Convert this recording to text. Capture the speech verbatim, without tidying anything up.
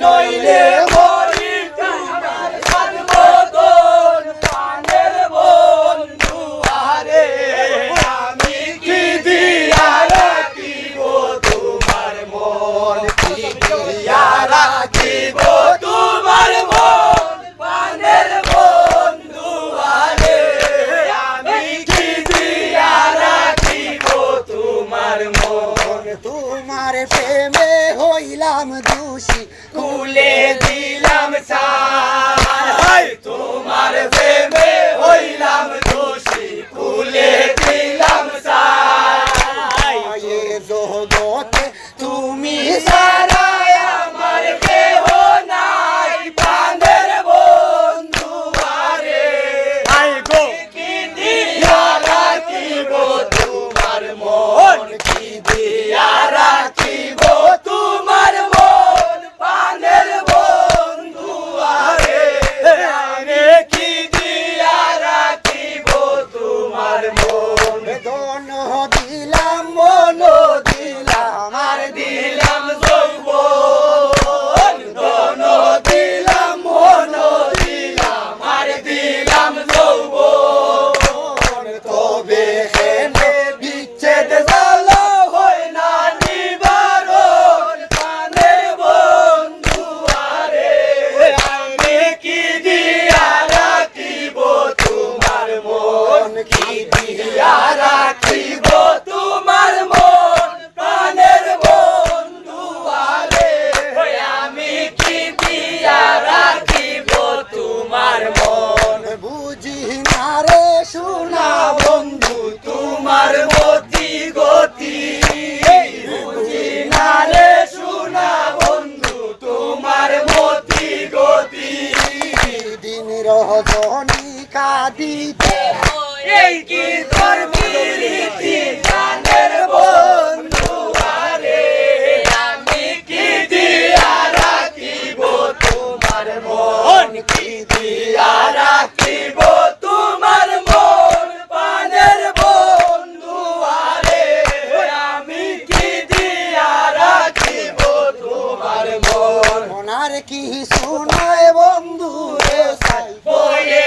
নইলে মরি তোমার সাত বদন প্রাণের বন্ধু। আরে আমি কি দিয়া রাখিব তোমার মন, কি দিয়া রাখিব তোমার মন প্রাণের বন্ধু। আরে আমি কি দিয়া রাখিব তোমার মন। তোমার প্রেমে হইলাম দোষী, খুলে দিলাম সাই। তোমার প্রেমে হইলাম দোষী, খুলে দিলাম সাই। এ জগতে তুমি ছাড়া আমার কেহ নাই, প্রাণের বন্ধু। আরে আই গো। কি দিয়া রাখিব তোমার মন, কি দিয়া রাখিব তোমার মন প্রাণের বন্ধু। আরে আমি কি দিয়া রাখিব তোমার মন। ধন দিলাম, মন দিলাম, আর দিলাম যৌবন। ধন দিলাম, মন দিলাম, আর দিলাম যৌবন। তবে কেনে বিচ্ছেদ জ্বালা হয় না নিবারণ প্রাণের বন্ধু। আরে আমি কি দিয়া রাখিব তোমার মন, কি দিয়া রাখিব তোমার মন প্রাণের বন্ধু। আরে আমি কি দিয়া রাখিব তোমার মন। বুঝি না রে সোনা বন্ধু তোমার মতি গতি, বুঝি না রে সোনা বন্ধু তোমার মতি গতি। দিন রজনী কাঁদিতে এই কি তোর পিরিতি প্রাণের বন্ধু। আরে আমি কি দিয়া রাখিব তোমার মন, কি দিয়া রাখিব তোমার মন প্রাণের বন্ধু। আরে আমি কি দিয়া রাখিব তোমার মন। ওনার কি সোনায় বন্ধু রে সাই, বয়ে